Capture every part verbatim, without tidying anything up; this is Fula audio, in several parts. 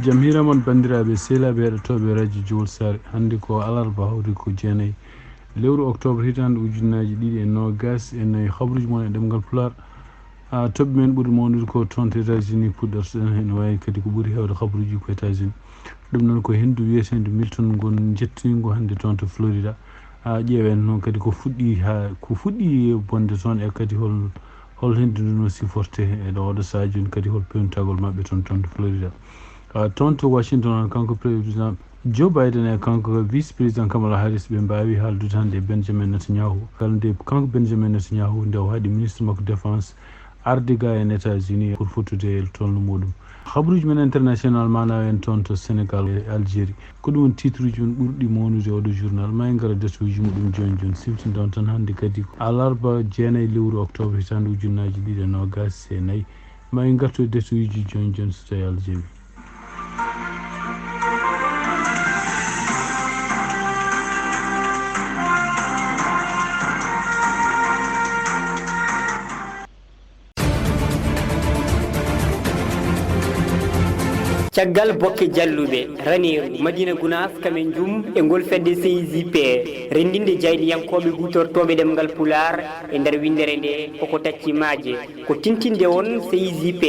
Jam hiira mon, banndiraaɓe sehilaaɓe heɗotooɓe Radio Jowol Saare. Hannde ko alarba, hawri ko jeenayi lewru oktoobar hitaande ujunnaaji ɗiɗi e noogaas e nayi. Habruuji mon e ɗemngal Pulaar. A, toɓɓe men ɓuri mawnude ko toon to États-Unis puɗɗortoɗen heen, waawi kadi ko ɓuri heewde habruuji ko États-Unis. Ɗum noon ko henndu wiyeteendu Milton ngon njettoyingu hannde toon to Florida. A, ƴeewen noon kadi ko fuɗɗi haa, ko fuɗɗi bonde toon e kadi hol, hol henndu ndun no siforte e ɗo oɗo sahaa jooni, kadi hol pewnitagol maɓɓe toon, toon to Florida. A, toon to Washington, kanko président Joe Biden e kanko vice président Kamala Harris ɓe mbaawi haaldude hannde e Benjamin Netanyahu. Kala nde kanko Benjamin Netanyahu nde o haɗi ministre makko défense arde ga en États-Unis pour fottude e tolno muɗum. Habruuji men international mana en toon to Sénégal e Algérie. Ko ɗum woni titre uji men ɓurɗi mawnude oɗo journal. Ma en gara datuuji muɗum jooni jooni. Siftindon tan hannde kadi ko alarba jeenayi lewru oktoobar hitaande ujunnaaji ɗiɗi e noogaas e nayi. Ma en ngartu e datuuji jooni jooni so tawi Allah jaɓi. Caggal bokke jalluɓe, raneeru, Madina Gunaas, Kamen Jum e ngol fedde C I J P renndinde jaayndiyankooɓe huutortooɓe ɗemngal Pulaar e nder winndere nde koko tacci maaje. Ko tintinde on C I J P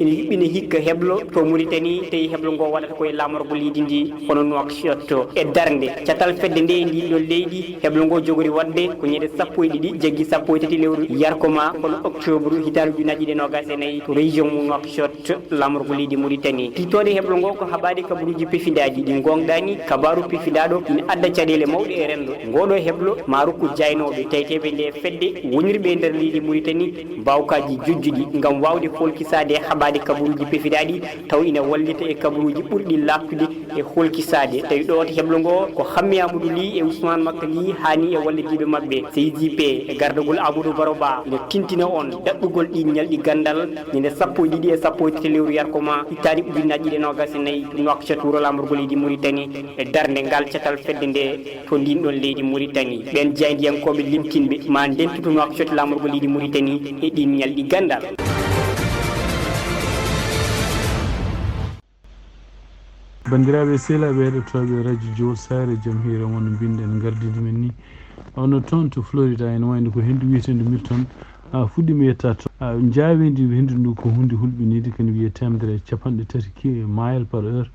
ene yuɓɓina hikka heblo to Muritani, tawi heblo ngo waɗata ko e laamorgo leydi ndi hono Nouakchott. E darnde catal fedde nde e ndin ɗon leydi, heblo ngo jogori waɗde ko ñande sappo e ɗiɗi jaggi sappo e tati lewru yarkoma kono oktobru hitaande ujunnaji ɗiɗi e noogas e nayi to région mo Nouakchott, laamorgo leydi Muritani. Tiitoonde heblo ngo ko haɓaade kabaruuji pefidaaji ɗi ngoongɗaani. Kabaaru pefidaaɗo ina adda caɗeele mawɗe e renndo. Ngoɗo heblo ma rokku jaaynooɓe tawteeɓe nde fedde wonirɓe e nder leydi Muritani mbaawkaaji jojjuɗi ngam waawde folkisaade e haɓaade kabaruuji pefidaaɗi taw ina wallita e kabaruuji ɓurɗi laaɓtude e holkisaade. Tawi ɗo heblo ngo ko Hammi Amadou Ly e Ousmane Makka Ly haani e wallodiiɓe maɓɓe. C I J P e gardagol Amadou Baro Ba ina tintina on daɗɗugol ɗin ñalɗi ganndal ñande sappo e ɗiɗi e sappo e tati lewru yarkoma hitaande ujunnaji ɗiɗi e noogas e nayi to Nouakchott, wuro laamorgo leydi Muritani, e darnde ngal catal fedde nde to ndin ɗon leydi Muritani. Ɓen jaayndiyankooɓe limtinɓe ma ndentu to Nouakchott, laamorgo leydi Muritani, e ɗin ñalɗi ganndal. Banndiraaɓe sehilaaɓe heɗotooɓe Radio Jowol Saare, jam hiire mon no mbinɗen gardidi men ni. Ono toon to Florida ene wayno ko henndu wiyeteendu Milton, a, fuɗɗiima yettaade toon. A, njaaweendi henndu ndu ko huunde hulɓiniinde, kene wiyee teemedere e capanɗe tati ki-, mile par heure.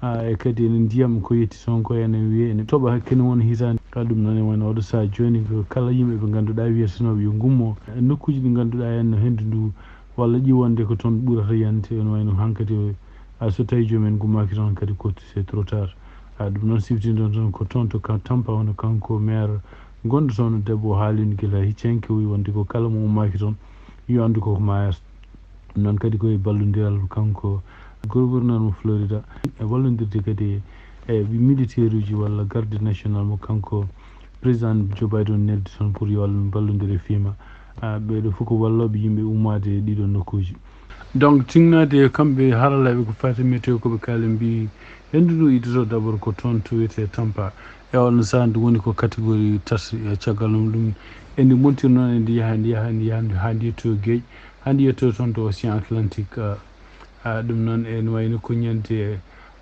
A, e kadi ene ndiyam ko yetti toon ko ene wiyee ene toɓa hakkene won hitaande. Ka ɗum noon e wayno oɗo sahaa jooni ko kala yimɓe ɓe ngannduɗaa wiyetenooɓe yo ngummo e nokkuuji ɗi ngannduɗaa en no henndu ndu walla ƴiwonde ko toon ɓurata yande, ene wayno hankadi a, so tawi joomum en gummaaki toon kadi ko c'est trop tard. A, ɗum noon siftindon toon ko toon to Ka-, Tampa, hono kanko maire gonɗo toon, debbo o haalino gila hicci hanki, o wi wonde ko kala mo ummaaki toon yo anndu ko ko maayata. Ɗum noon kadi ko e ballondiral kanko gouverneur mo Florida e wallondirde kadi e militaire uji walla garde national mo kanko président Joe Biden neldi toon pour yo Allah ballondir e FEMA. A, ɓeeɗo fof ko wallooɓe yimɓe ummaade e ɗiɗo nokkuuji. Donc, tinnaade e kamɓe haralleeɓe ko faati météo, ko ɓe kaali mbi, henndu ndu iddoto d'abord ko toon to wiyetee Tampa. E on sahaa ndu woni ko catégorie tati, e caggal mum ɗum, e ndi montiri noon, e ndi yaha, ndi yaha, ndi yaha, ndi haa ndi yettoyo geej, haa ndi yettoyo toon to Océan Atlantique. A, a, ɗum noon ene wayno ko ñande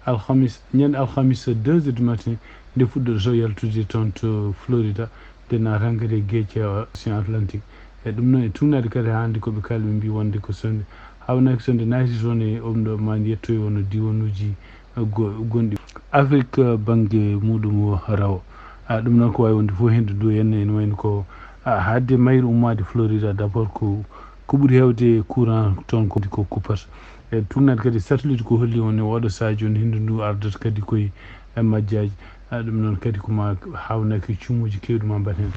alhamis, ñande alhamis deux heures du matin, nde fuɗɗoto yaltude toon to Florida, nde naata kadi e geec, e Océan Atlantique. E ɗum noon, e tuugnaade kadi hannde ko ɓe kaali, ɓe mbii wonde ko sonde, hawnaaki sonde naati toon e oon ɗo, maa nde yettoyo wonno diiwanuuji, e, go-, gonɗi Afrik, e, bannge muɗum o rewo. A, ɗum noon ko waawi wonde fof henndu ndu, ene, ene wayno ko, a, haade mayre ummaade Florida, d'abord ko, ko ɓuri heewde courant toon ko, ko kuppata. E tuugnaade kadi satellite ko holli on e oɗo sahaa jooni henndu ndu ardata kadi koye, e, majjaaji. A, ɗum noon kadi ko ma haawnaki cumuuji keewɗi ma mbaɗ heen.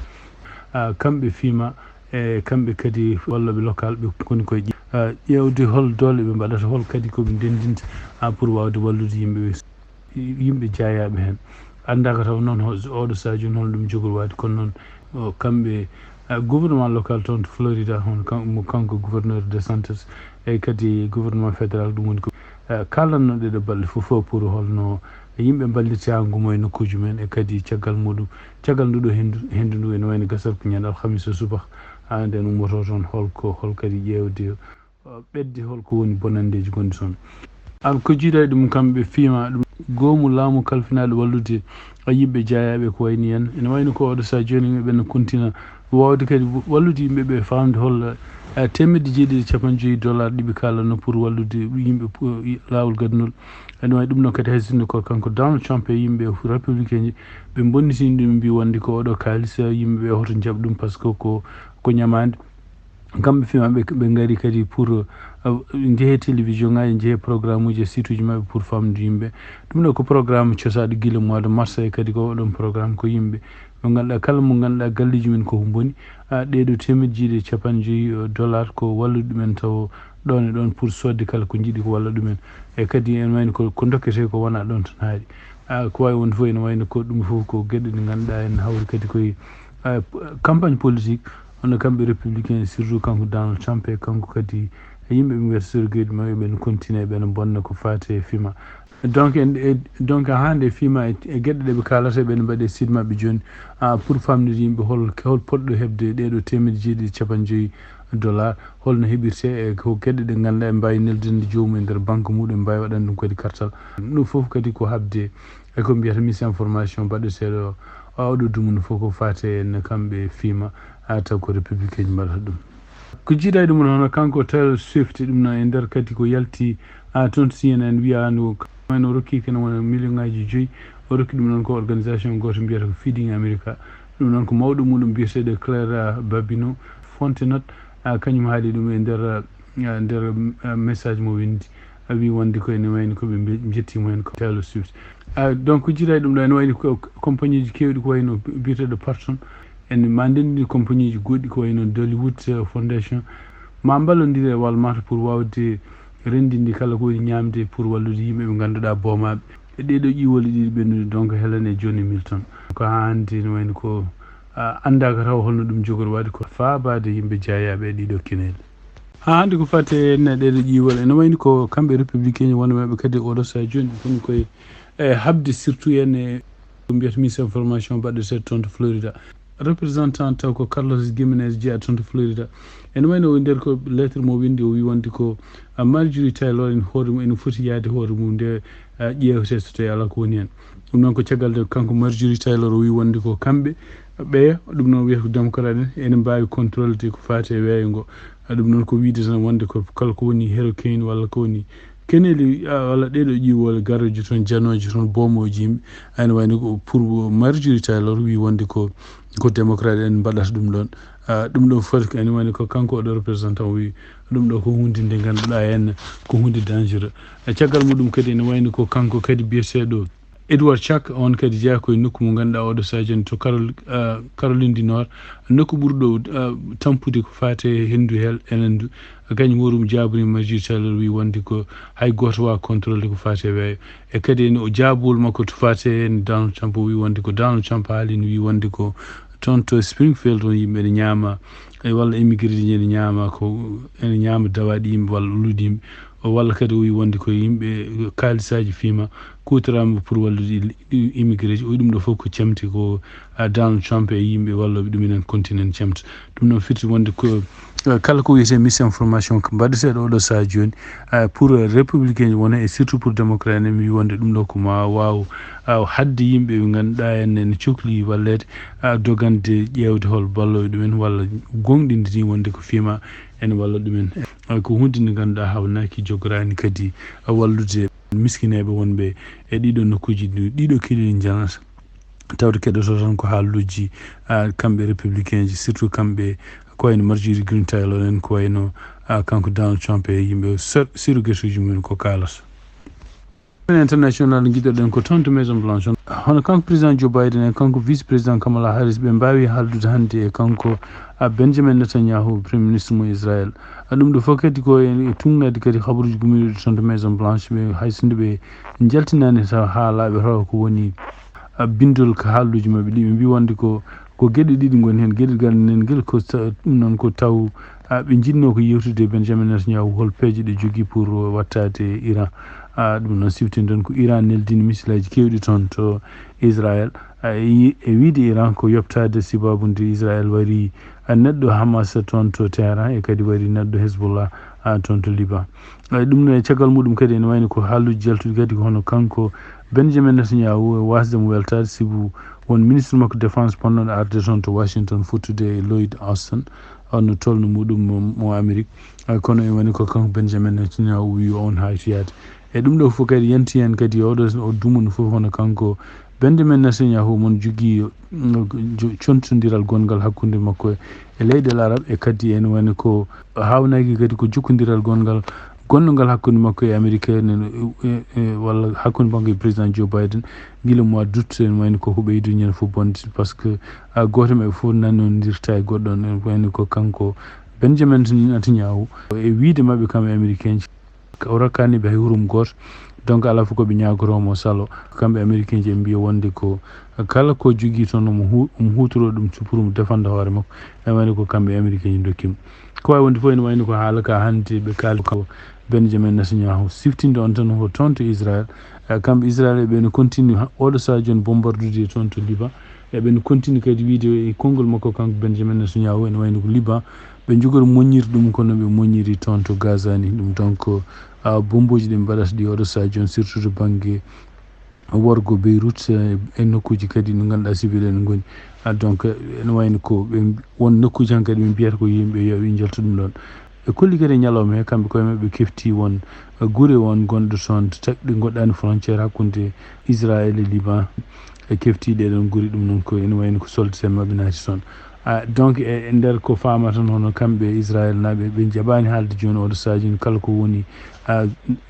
A, kamɓe FEMA, e kamɓe kadi wallooɓe local ɓe koni koye ƴe-, a, ƴeewde hol doole ɓe mbaɗata, hol kadi ko ɓe ndenndinta, a, pour waawde wallude yimɓe ɓe, yimɓe jaayaaɓe heen. Anndaaka taw noon ho-, oɗo sahaa jooni hol ɗum jogori waɗde, kono noon, o, kamɓe, a, gouvernement local toon to Florida, hono kan-, mo kanko gouverneur DeSantis, e kadi gouvernement fédéral, ɗum woni ko, a, kaalannoo ɗeɗo balɗe fof fof pour holno yimɓe mballirta haa ngumo e nokkuuji mum en, e kadi caggal muɗum, caggal ndu ɗo henndu, henndu ndu ene wayno gasata ko ñande alhamisa subaka, haa nden ummotoo toon, hol ko, hol kadi ƴeewde, o, ɓetde hol ko woni bonanndeeji gonɗi toon. An ko jiidaade ɗum kamɓe fiima ɗum goomu laamu kalfinaaɗo wallude a yimɓe jaayaaɓe ko wayni en. Ene wayno ko oɗo sahaa jooni ɓen kontina waawde kadi wallude yimɓe ɓe faamde hol eh, teemedde jeeɗiɗi e capanɗe joyi dollar ɗiɓe kaalano pour wallude yimɓe pu- i- laawol gadunol. Ene wayi ɗum noon kadi haysinde ko kanko Donald Trump e yimɓe républicain ji ɓe bonnitini ɗum mbi wonde ko oɗo kaalis eh, yimɓe ɓe hoto njaɓ ɗum par ce que ko ko ñamaande. Kamɓe fiima ɓe ɓe ngari kadi pour uh, njehe télévision ngaji njehe programme uji e site uji maɓɓe pour famde yimɓe. Ɗum ɗo ko programme cosaɗo gila mois de mars e kadi ko oɗon programme ko yimɓe ɓe ganduɗa kala mo ganduɗa galleji men ko humboni a ɗeɗo temeɗe jeeɗi e capanɗe joyyi uh, dollar ko wallude ɗumen taw ɗon e ɗon pour sodde kala ko jiiɗi ko walla ɗumen. E kadi en wayno ko ko dokkete ko wona ɗon tan haaɗi a ko wawi wonde fof ene wayno ko ɗum fof ko gueɗe ɗe ganduɗa en hawri kadi koye uh, campagne politique. Hono kamɓe républicain surtout kanko Donald Trump e kanko kadi e yimɓe ɓe mbiyata sergueɗe maɓɓe ɓen continue ɓen bonna ko fati e fima. Donc en e- donc hande fima e e geɗe ɗeɓe kalata ɓen mbaɗe site maɓɓe joni a pour famnude yimɓe hol hol poɗɗo heɓde ɗeɗo temeɗe jeeɗiɗi capanɗe joyyi dollar holno heɓirte e ko geɗe ɗe ganduɗa ɓe mbawi neldinde joomum e nder banque muɗum ɓe mbawi waɗande ɗum kadi kartal. Ɗum foof kadi ko habde e ko mbiyata misinformation baɗeteɗo oɗo dumunna fof ko fate en kamɓe fima a taw ko républicain ji mbaɗata ɗum. Ko jiidaade ɗum hono kanko Taylor Swift ɗum noon e nder kadi ko yalti a toon CNN wiya no wayno rokki kene wona million ngaji joyi o rokki ɗum noon ko organisation goto mbiyata ko Feeding America. Ɗum noon ko mawɗo muɗum biyeteɗo Claire Babineau Fontenot a kañum haali ɗum e nder nder message mo windi a wi wonde ko ene wayni ko ɓe jettima hen ko Taylor Swift. Donc jiidaade ɗum ɗo ene wayni ko compagnie ji kewɗi ko wayno biyeteɗo Parton en ma ndenndi compagnie ji goɗɗi ko wayno Dollywood Foundation ma mballondire e Walmart pour wawde renndinde kala ko woni ñamde pour wallude yimɓe ɓe ngannduɗaa boomaɓe e ɗeɗo ƴiwole ɗiɗi ɓennude donc Helen e Johnny Milton. Ko haa hannde ne wayno ko anndaaka taw holno ɗum jogori waɗde ko faabaade yimɓe jaayaɓe e ɗiɗo keneeli. Haa hannde ko fate en e ɗeɗo ƴiwole ene wayni ko kamɓe républicain wonɓe maɓɓe kadi oɗo saha jooni kono koye e habde surtout en e ko mbiyata misinformation baɗɗo seeɗa toon to Florida. Représentant taw ko Carlos Gimenez jeeya toon to Florida. Ene wayno o nder ko lettre mo windi o wi wonde ko Marjorie Taylor en hoore mum ene foti yaade hoore mum nde ƴeewte so tawi alaa ko woni heen. Ɗum noon ko caggal nde kanko Marjorie Taylor o wi wonde ko kamɓe ɓeya ɗum noon wiyata ko démocrate en ene mbaawi contrôlde ko faati e weeyo ngo. Ɗum noon ko wiide tan wonde ko kala ko woni héroquin walla ko woni keneeli walla ɗeɗo ƴiwole garoje toon janoje toon boomooji yimɓe ayno wayno ko pour Marjorie Taylor wi wonde ko ko démocrate en mbaɗata ɗum ɗon. Ɗum ɗo fof ko ene wayno ko kanko oɗo représentant wi ɗum ɗo ko hunde nde ngannduɗa henne ko hunde dangereux. E caggal muɗum kadi ene wayno ko kanko kadi biyeteɗo Edward Chuck on kadi jeyaa ko e nokku mo ngannduɗaa oɗo sadio ne to Carol, uh, Caroline du Nord, nokku ɓurɗo uh, tampude ko faate e henndu hel enendu. Kañum horum jaabani majjirtaalel wi wonde ko hay gooto waawa contrôlde ko faate weeyo. E kadi en o jaabowol makko to faate en Donald Trump o wi wonde ko Donald Trump haalino wi wonde ko toon to Springfield toon yimɓe ene ñaama e walla immigré ji ene ñaama ko ene ñaama dawaaɗi yimɓe walla uluude yimɓe. O walla kadi o wi wonde ko yimɓe kaalisaaji fiima kuutoraama pour wallude immigré ji o wi ɗum ɗo fof ko cemte ko Donald Trump e yimɓe wallooɓe ɗum enen continent cemta. Ɗum noon firti wonde ko kala ko wiyetee misinformation ko mbaɗeteeɗo oɗo sahaa jooni pour républicain wona e surtout pour démocrate en mi wi wonde ɗum ɗo ko ma waaw hadde yimɓe ɓe ngannduɗaa en ene cokli walleede dogande ƴeewde hol ballooɓe ɗumen walla gonɗinde ni wonde ko fiima ene walla ɗumen. Ko hunde nde ngannduɗaa hawnaaki jogoraani kadi wallude miskineeɓe wonɓe e ɗiɗo nokkuuji ɗiɗo keɗiɗi njanata. Tawde keɗoto tan ko haalluuji kamɓe républicain ji surtout kamɓe ko wayno Marjorie Greene Taylor en ko wayno kanko Donald Trump e yimɓe siru gesuuji mumen ko kaalata. International giɗoɗen ko toon to Maison Blanche hono kanko président Joe Biden e kanko vice président Kamala Harris ɓe mbaawi haaldude hannde e kanko Benjamin Netanyahu premier ministre mo Israël. Ɗum ɗo fof kadi ko e tunngaade kadi habaruuji gumiiɗo toon to Maison Blanche ɓe hay so nde ɓe njaltinaani taw haalaaɓe taw ko woni bindol ko haalluuji maɓɓe ɗi ɓe mbi wonde ko ko geɗe ɗiɗi ngoni heen geɗe ganndenen ngel ko ɗum noon ko taw ɓe njiɗno ko yewtude e Benjamin Netanyahu hol peeje ɗe jogii pour wattaade Iran. Ɗum noon siftindon ko Iran neldini misilaji kewɗi toon to Israël e wiide Iran ko yoptaade sibabu nde Israël wari neɗɗo Hamas toon to Tehran e kadi wari neɗɗo Hezbollah Toon to Liban. Ɗum no e caggal muɗum kadi ene wayno ko haaluuji jaltuɗi kadi ko hono kanko Benjamin Netanyahu e wasde mo weltaade sibu won ministre makko défense ponnoɗo arde toon to Washington fottude e Lloyd Austin, on no tolno muɗum mo Amérique. Kono ene wayno ko kanko Benjamin Netanyahu wiyo on haytoyaade. E ɗum ɗo fof kadi yanti heen kadi oɗo o dumunna fof hono kanko Benjamin Netanyahu mon jogii contondiral gonngal hakkunde makko e leyɗe Arab e kadi ene wayno ko haawnaki kadi ko jokkondiral gonngal gonngal hakkunde makko e Amérique walla hakkunde makko e président Joe Biden gila mois d'août ene wayno koko ɓeydo ñande fof bonde par ce que gooto maɓɓe fof nanondirta e goɗɗo on ene wayno ko kanko Benjamin Netanyahu e wiide maɓɓe kam e Américain o rokkaani ɓe hay hurum gooto. Donc alaa fof ko ɓe ñaagotoo mo salo. Kamɓe Américain ji ɓe mbiya wonde ko kala ko jogii toon omo hu- omo huutoroo ɗum pour omo defanda hoore makko. Ene wayno ko kamɓe Américain ji ndokki mo. Ko waawi wonde fof ene wayno ko haala ka hannde ɓe kaali ko Benjamin Netanyahu siftinde on tan ko toon to Israël. Kamɓe Israël ɓe no continue oɗo sahaa jooni bombardude toon to Liban. Eɓe no continue kadi wiide e konngol makko kanko Benjamin Netanyahu ene wayno ko Liban ɓe njogori moññirde ɗum kono ɓe moññiri toon to Gaza ni ɗum donc bombooji ɗi ɓe mbaɗata ɗi oɗo sahaa jooni surtout to bannge worgo Beyrouth e nokkuuji kadi ɗi ngannduɗaa civil en ngoni. Donc ene wayno ko ɓe won nokkuuji han kadi ɓe mbiyata ko yimɓe yo ɓe njaltu ɗum ɗoon. E kolli kadi e ñalawma he kamɓe koye maɓɓe kefti won gure won gonɗo toon to tagɗe goɗɗaani frontière hakkunde Israël e Liban. E kefti ɗeɗon guri ɗum noon ko ene wayno ko soldateeɓe maɓɓe naati toon. Donc e nder ko faama tan hono kamɓe Israël naaɓe ɓe njaɓaani haalde jooni oɗo sahaa jooni kala ko woni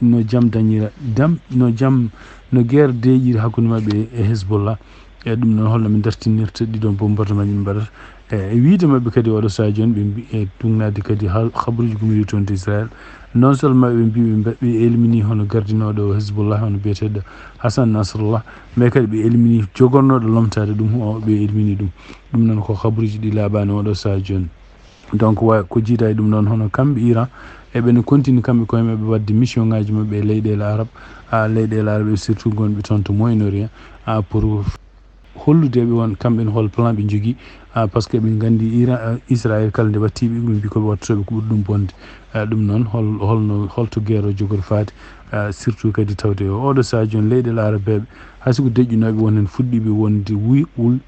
no jam dañira dam no jam no guerre deeƴiri hakkunde maɓɓe e Hezbollah. E ɗum noon holno ɓe dartinirta ɗiɗon bombardement ji ɓe mbaɗata e wiide maɓɓe kadi oɗo sahaa jooni ɓe mbi e tugnaade kadi habaruuji gummiiɗi toon to Israël. Non seulement ɓe mbi ɓe élimini hono gardinooɗo Hezbollah hono biyeteeɗo Hassan Nasrallah, mais kadi ɓe élimini jogornooɗo lomtaade ɗum o ɓe élimini ɗum. Ɗum noon ko habaruuji ɗi laaɓaani oɗo sahaa jooni. Donc wa ko jiida e ɗum noon hono kamɓe Iran eɓe no continue kamɓe koye maɓɓe waɗde mission ngaji maɓɓe e leyɗele Arab, leyɗele Arab e surtout gonɓe toon to Moyen Orient pour hollude ɓe won kamɓe ne hol plan ɓe jogii. Par ce que ɓe nganndi Iran Israël kala nde watti ɓe ɓe mbi ko ɓe wattotooɓe ko ɓuri ɗum bonde. Ɗum noon hol holno holto guerre o jogori faade? Surtout kadi tawde o oɗo sahaa jooni leyɗele Arabeeɓe hay so ko deƴƴunooɓe won heen fuɗɗiiɓe wonde wi wul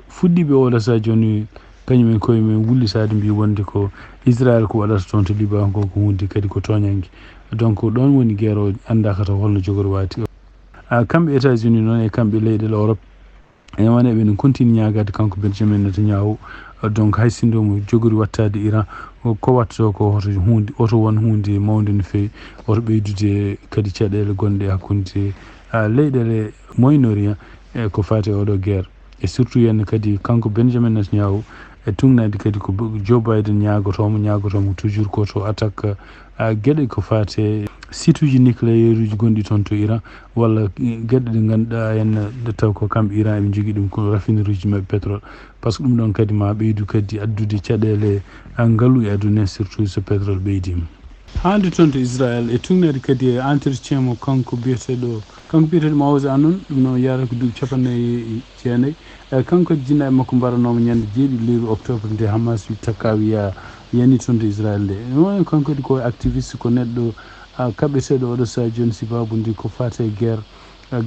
fuɗɗiiɓe oɗo sahaa jooni kañum en koye mumen wullitaade mbi wonde ko Israël ko waɗata toon to Liban ko ko hunde kadi ko tooñannge. Donc ɗoon woni guerre o anndaaka taw holno jogori waade. Kamɓe États-Unis noon e kamɓe leyɗele Europe ene wano eɓe no continue ñaagaade kanko Benjamin Netanyahu. Donc hay sinno mo jogori wattaade Iran ko wattotoo ko hoto hunde oto won hunde mawnde no feewi oto ɓeydude kadi caɗeele gonɗe hakkunde leyɗele Moyen Orient e ko faati e oɗo guerre. E surtout heen kadi kanko Benjamin Netanyahu e tugnaade kadi ko Joe Biden ñaagotoo mo ñaagotoo mo toujours ko to attaque geɗe ko faati e site uji nucléaire uji gonɗi toon to Iran walla geɗe ɗe ngannduɗaa heen nde taw ko kamɓe Iran eɓe njogii ɗum ko raffinerie uji maɓɓe pétrole. Par ce que ɗum ɗoon kadi ma ɓeydu kadi addude caɗeele ngalu e aduna surtout so pétrole ɓeydiima. Hannde toon to Israël e tugnaade kadi e entretien mo kanko biyeteeɗo kanko biyeteeɗo Maoz Anon ɗum noon yarata ko duuɓi capannayi e jeenayi. Kanko kadi jinnaaɓe makko mbaranooma ñande jeeɗiɗi lewru octobre nde Hamas takkawiya yani toon to Israël nde. Noon kanko kadi ko activiste ko neɗɗo kaɓeteeɗo oɗo sahaa jooni sibaabu ndi ko faati e guerre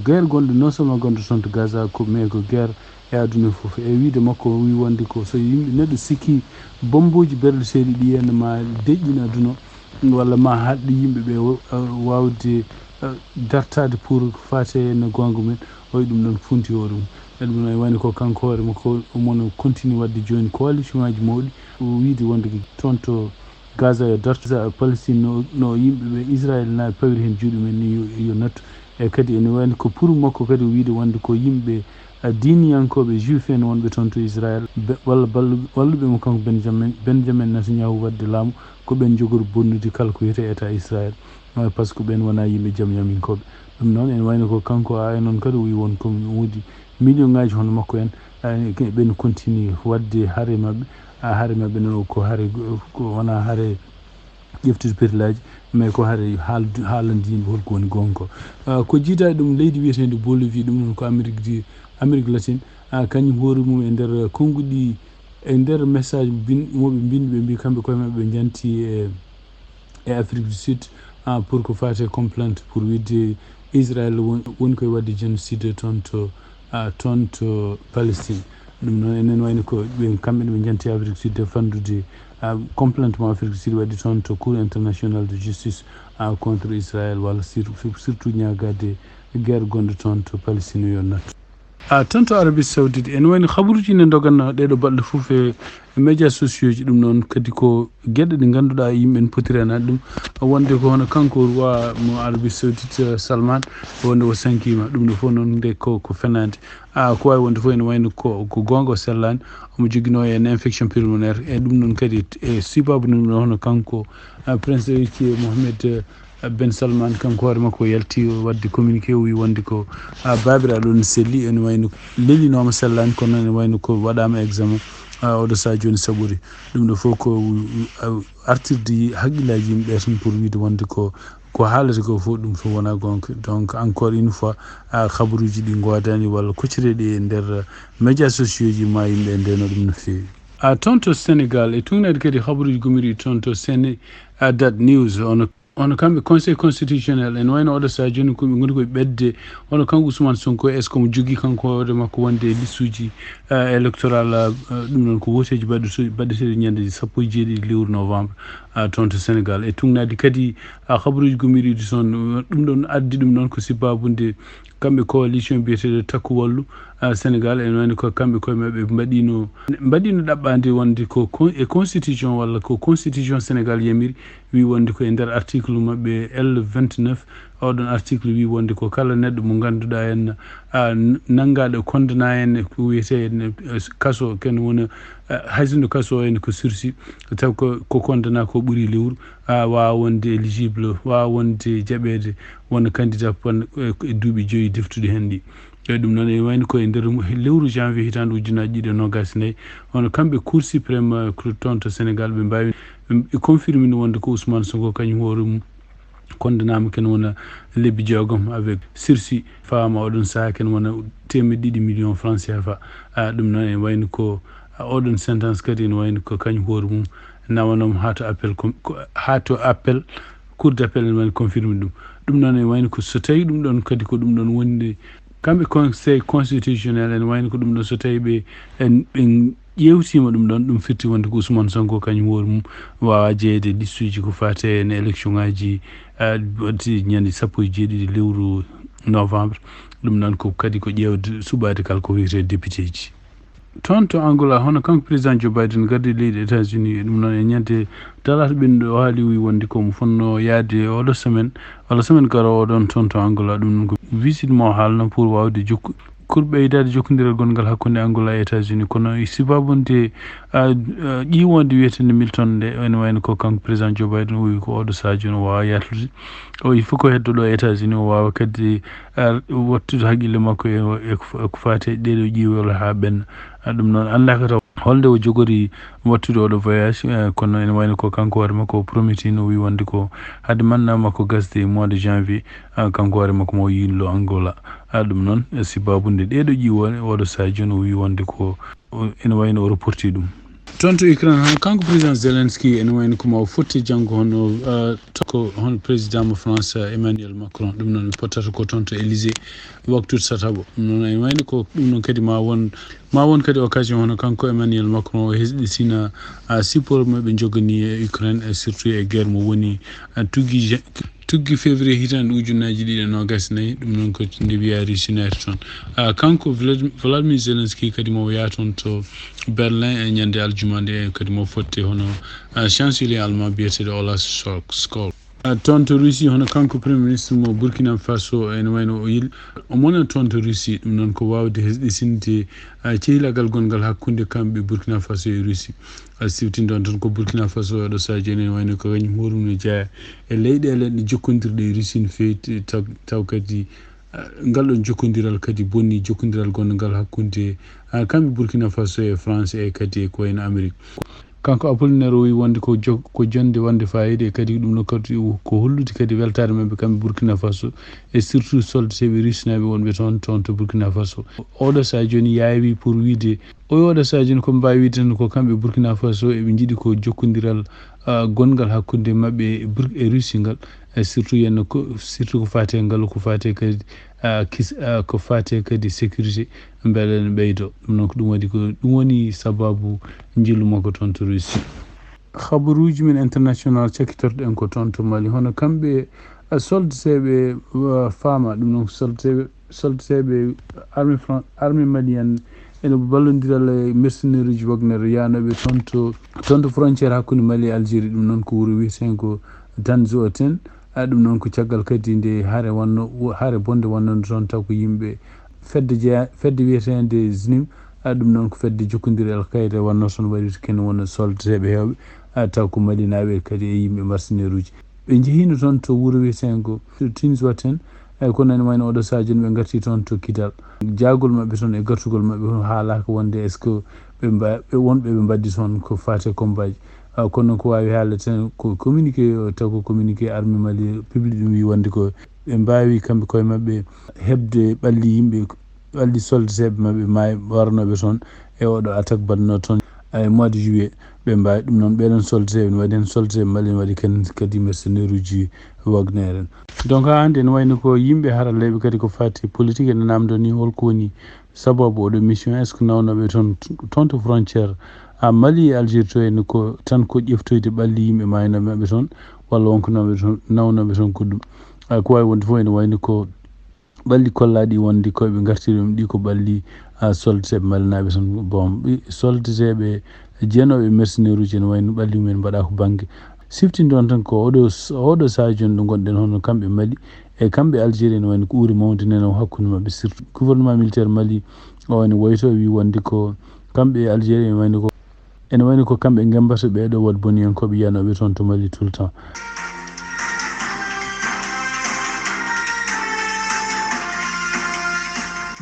guerre gonɗo non seulement gonɗo toon to Gaza ko mais ko guerre e aduna fof e wiide makko o wi wonde ko so yimɓe neɗɗo sikki bombooji berleteeɗi ɗi henna ma deƴƴin aduna walla ma haɗɗi yimɓe ɓe waawde dartaade pour faate no goonga men o wi ɗum ɗon funti o ɗum. E ɗum no wayno ko kanko hoore makko mono continue waɗde jooni coalition ngaji mawɗi o wiide wonde toon to Gaza yo dartu Palestine no no yimɓe ɓe Israël naaɓe pawiri heen juuɗe men ni yo yo nattu. E kadi ene wayno ko pour makko kadi o wiide wonde ko yimɓe diiniyankooɓe juif en wonɓe toon to Israël walla walluɓe mo kanko Benjamin Benjamin Netanyahu waɗde laamu ko ɓen jogori bonnude kala ko wiyetee état Israël. Par ce que ɓen wonaa yimɓe jam yaminkooɓe. Ɗum noon ene wayno ko kanko a e noon kadi o wi won ko woodi million ngaji hono makko en ɓen continue waɗde hare maɓɓe. Hare maɓɓe noon ko hare ko wonaa hare ƴeftude petilaaji mais ko hare haalande yimɓe holko woni goonga ko. Ko jiidaade ɗum leydi wiyeteende Bolivie ɗum noon ko Amérique du Amérique latine kañum hoore mum e nder konnguɗi e nder message moɓe mbindi ɓe mbi kamɓe koye maɓɓe ɓe njanti e e Afrique du Sud, ah, pour ko faati e complainte pour wiide Israël won-, woni koye waɗde génocide toon to, ah, toon to Palestine. Ɗum noon enen wayno ko ɓe kamɓe ne ɓe njanti Afrique du Sud e fanndude, ah, complainte mo Afrique du Sud waɗi toon to Cour internationale de justice, ah, contre Israël, walla sur-, surtout ñaagaade guerre gonɗo toon to Palestine yo nattu. Ah, toon to Arabie Saoudite, ene wayno habaruuji ne ndoganno ɗeeɗo balɗe fof e, e médias sociaux ji. Ɗum noon kadi ko geɗe ɗe ngannduɗaa yimɓe ne poti renaade ɗum. Wonde ko hono kanko roi mo Arabie Saoudite, eh, Salman, wonde o sankiima. Ɗum ɗo fof noon nde ko, ko fenaande. Ah, ko waawi wonde fof ene wayno ko, ko goonga o sellaani. Omo joginoo en infection pulmonaire. E ɗum noon kadi e sababu ɗum ɗo hono kanko, ah, Prince Héritier Mohammed, eh, Ben Salman kanko hoore makko o yalti o waɗde communiqué, o wi wonde ko, ah, baabiraaɗo on selli, ene wayno lelinooma sellaani, kono ene wayno ko waɗaama examen, ah, oɗo sahaa jooni saɓori. Ɗum ɗo fof ko, ah, artirde haqqillaaji yimɓe ɓe tan pour wiide wonde ko, ko haalata ko fof ɗum fof wonaa goonga. Donc encore une fois, ah, habaruuji ɗi ngoodaani walla koccireeɗi e nder médias sociaux ji ma yimɓe ndeeno ɗum no feewi. Ah, toon to Sénégal e tugnaade kadi habaruuji gomiriiɗi toon to Séné, ah, Dat News, ono Hono kamɓe Conseil constitutionnel, ene wayno oɗo sahaa jooni ko ɓe ngoni koye ɓetde, hono kanko Ousmane Sonko, est-ce que omo jogii kanko hoore makko wonde e listuuji, eh, électoral, eh, ɗum noon ko wooteeji baɗɗo-, baɗeteeɗi ñande sappo e jeeɗiɗi lewru novembre, eh, toon to Sénégal. E tugnaade kadi, ah, habaruuji gomiriiɗi toon, ɗum ɗoon addi ɗum noon ko sababu nde kamɓe coalition biyeteeɗo Takku Wallu, ah, Sénégal, ene wayno ko kamɓe koye maɓɓe mbaɗino, mbaɗino ɗaɓɓaande wonde ko con-, e constitution walla ko constitution Sénégal yamiri, wi wonde ko e nder article maɓɓe L vingt-neuf, oɗon article wi wonde ko kala neɗɗo mo ngannduɗaa en, ah, n-, nanngaɗo condamné en ko wiyetee en, eh, kaso, ken wona, eh, hay sinno kaso en ko sursis, taw ko, ko condamné ko ɓuri lewru, ah, waawa wonde éligible, waawa wonde jaɓeede wona candidat pon-, eh, e duuɓi joyi deftuɗi heen ɗi. E ɗum noon, e wayno ko e nder mu-, lewru janvier hitaande ujunaaji ɗiɗi e noogaas e nayi, hono kamɓe Cour suprême, eh, ko toon to Sénégal, ɓe mbaawi, ɓe confirmini wonde ko Ousmane Sonko kañum hoore mum condamnaama ken wona lebbi jeegom avec sursis, faama oɗon sahaa ken wona teemeɗɗe ɗiɗi million francs C F A. Ah, ɗum noon, e wayno ko, ah, oɗon sentence kadi ene wayno ko kañum hoore mum nawanooma haa to appel com-, ko, haa to appel, Cour d'appel ene wayno confirme ɗum. Ɗum noon ene wayno ko so tawii ɗum ɗoon kadi ko ɗum ɗoon woni kamɓe Conseil constitutionnel, ene wayno ko ɗum ɗoon so tawii ɓe, en, ɓe ƴeewtiima ɗum ɗoon, ɗum firti wonde ko Ousmane Sonko kañum hoore mum waawa jeyeede e listuuji ko faati e élection ngaaji, ah, waɗti ñande sappo e jeeɗiɗi lewru novembre. Ɗum noon ko kadi ko ƴeewde suɓaade kala ko wiyetee député ji. Toon to Angola, hono kanko président Joe Biden, gardiiɗo leydi États-Unis, e ɗum noon e ñande talaata ɓennuɗo o haali, o wi wonde ko omo fotnoo yahde oɗo semaine, walla semaine garoowo ɗoon toon to Angola. Ɗum noon ko visite mo o haalno pour waawde jokku-, pour ɓeydaade jokkondiral gonngal hakkunde Angola e États-Unis. Kono e sababu nde, ah, ah, ƴiiwoonde wiyeteende Milton nde, ene wayno ko kanko président Joe Biden, o wi ko oɗo sahaa jooni o waawa yaltude. O, il faut ko heddo ɗo États-Unis, o waawa kadi, ah, wattude haqqille makko e, e ko, e ko faati e ɗeeɗo ƴiiwol haa ɓenna. Ah, ɗum noon anndaa ko taw holnde o jogori wattude oɗo voyage, eh, kono ene wayno ko kanko hoore makko o prometino, o wi wonde ko hade mandat makko gasde e mois de janvier, ah, kanko hoore makko mo yillo Angola. Ah, ɗum noon, eh, sababu nde ɗeeɗo ƴiiwoonde, oɗo sahaa jooni o wi wonde ko, o, ene wayno o reporti ɗum. Toon to Ukraine, hono kanko président Zelensky, ene wayno ko ma o fotti janngo hono, ah, to ko hono président mo France, ah, Emmanuel Macron. Ɗum noon ɓe pottata ko toon to Élysée waktu tataɓo. Ɗum noon ene wayno ko ɗum noon kadi ma won, ma won kadi occasion hono kanko Emmanuel Macron o hesɗitina, ah, support mo ɓe njoganii e Ukraine, e surtout e guerre mo woni, ah, tuggi je-, tuggi février hitaande ujunnaji ɗiɗi e noogas e nayi, ɗum noon ko nde wiyaa Russie no yahata toon. Ah, kanko Vlad-, Vladimir Zelensky kadi mo o yaha toon to Berlin e ñande aljuma nde, kadi mo fotte hono, ah, chancelier allemand biyeteeɗo Olaf Scholz. Ah, toon to Russie, hono kanko premier ministre mo Burkina Faso, ene wayno o yil-, o mona toon to Russie, ɗum noon ko waawde hesɗitinde, ah, cehilagal gonngal hakkunde kamɓe Burkina Faso e Russie. A siwtini ɗoon tan ko Burkina Faso, oɗo sahaa jooni ene wayno ko kañum hoore mum ne jeyaa e leyɗeele ɗe jokkondirɗe e Russie no feewi, taw, taw kadi, ah, ngal ɗoon jokkondiral kadi bonni jokkondiral gonngal hakkunde, ah, kamɓe Burkina Faso e France e kadi e ko wayno Amérique. Kanko Apollinaire o wi wonde ko jo-, ko jonde wonde fayida, e kadi ɗum ɗo kadi ko hollude kadi weltaare maɓɓe kamɓe Burkina Faso, e surtout soldateeɓe russe naaɓe wonɓe toon, toon to Burkina Faso. Oɗo saha jooni yaawi pour wiide, o oɗo saha jooni ko mbaawi wiide tan ko kamɓe Burkina Faso eɓe njiɗi ko jokkondiral, ah, gonngal hakkunde maɓɓe e Bur-, e Russie ngal, e surtout yenno ko, surtout ko faate ngal, ko faate kadi, ah, kis-, ah, ko faate kadi sécurité, mbele ne ɓeydo. Ɗum noon ko ɗum waɗi ko, ɗum woni sababu njillu makko toon to Russie. Habaruuji men international cakkitorɗen ko toon to Mali, hono kamɓe, ah, soldateeɓe, ah, faama, ɗum noon ko soldateeɓe, soldateeɓe armée Fran-, armée malienne ene ballondiral e mercenaire uji Wagner yaanooɓe toon to, toon to frontière hakkunde Mali e Algérie. Ɗum noon ko wuro wiyeteengo Tanzouaten. Ah, ɗum noon ko caggal kadi nde hare wonno, hare bonde wonnonde toon, taw ko yimɓe fedde jeya-, fedde wiyeteende znim. Ah, ɗum noon ko fedde jokkondire Al Qaeda wonno toon, waɗi to ken wonno soldateeɓe heewɓe, ah, taw ko malinaaɓe kadi e yimɓe mercenaire uji. Ɓe njehiino toon to wuro wiyeteengo Tinzouaten, eyyi, kono ene wayno oɗo sahaa jooni ɓe ngarti toon to Kidal. Jaagol maɓɓe toon e gartugol maɓɓe toon haalaaka wonde est-ce que ɓe mba-, ɓe wonɓe ɓe mbaddi toon ko faati e combat ji. Ah, kono noon ko waawi haalde tan ko communiqué, o taw ko communiqué armée Mali public ɗum wi wonde ko ɓe mbaawi kamɓe koye maɓɓe heɓde ɓalli yimɓe, ɓalli soldateeɓe maɓɓe maay warnooɓe toon e oɗo attaque baɗnoo toon e mois de juillet. Ɓe mbaawi ɗum noon, ɓee ɗoon soldateeɓe ne waɗi heen soldateeɓe Mali, ne waɗi ken kadi mercenaire uji Wagner en. Donc haa hannde ene wayno ko yimɓe haralleeɓe kadi ko faati politique ene naamndoo ni holko woni sababu oɗo mission, est-ce que nawnooɓe toon, toon to frontière a Mali e Algérie to en ko tan ko ƴeftoyde ɓalli yimɓe maaynooɓe maɓɓe toon, walla wonko nawɓe toon, nawnooɓe toon ko ɗum? Ah, ko waawi wonde fof ene wayno ko ɓalli kollaaɗi wonde koye ɓe ngartiri ɗum ɗi ko ɓalli, ah, soldateeɓe malinaaɓe tan. Bon, ɓe-, soldateeɓe jeenooɓe e mercenaire uji ene wayno ɓalli mumen mbaɗaa ko bannge. Siftinɗon tan ko oɗo s-, oɗo sahaa jooni ɗo ngonɗen hono kamɓe Mali e kamɓe Algérie ene wayno ko uure mawnde nene o hakkunde maɓɓe, surtout gouvernement militaire Mali o ene woyto wi wonde ko kamɓe e Algérie ene wayno ko, ene wayno ko kamɓe ngembata ɓee ɗo waɗ boniyankooɓe yiyanooɓe toon to Mali tout le temps.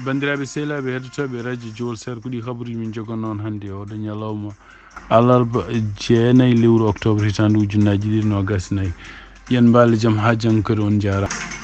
Banndiraaɓe sehilaaɓe heɗotooɓe radio Jowol Seer, ko ɗi habaruuji min njogannoo on hannde e oɗo ñalawma alarba jeenayi lewru octobre hitaande ujunnaaji ɗiɗi noogas e nayi. Yen mbaale jam haa janngo kadi, on njaaraama.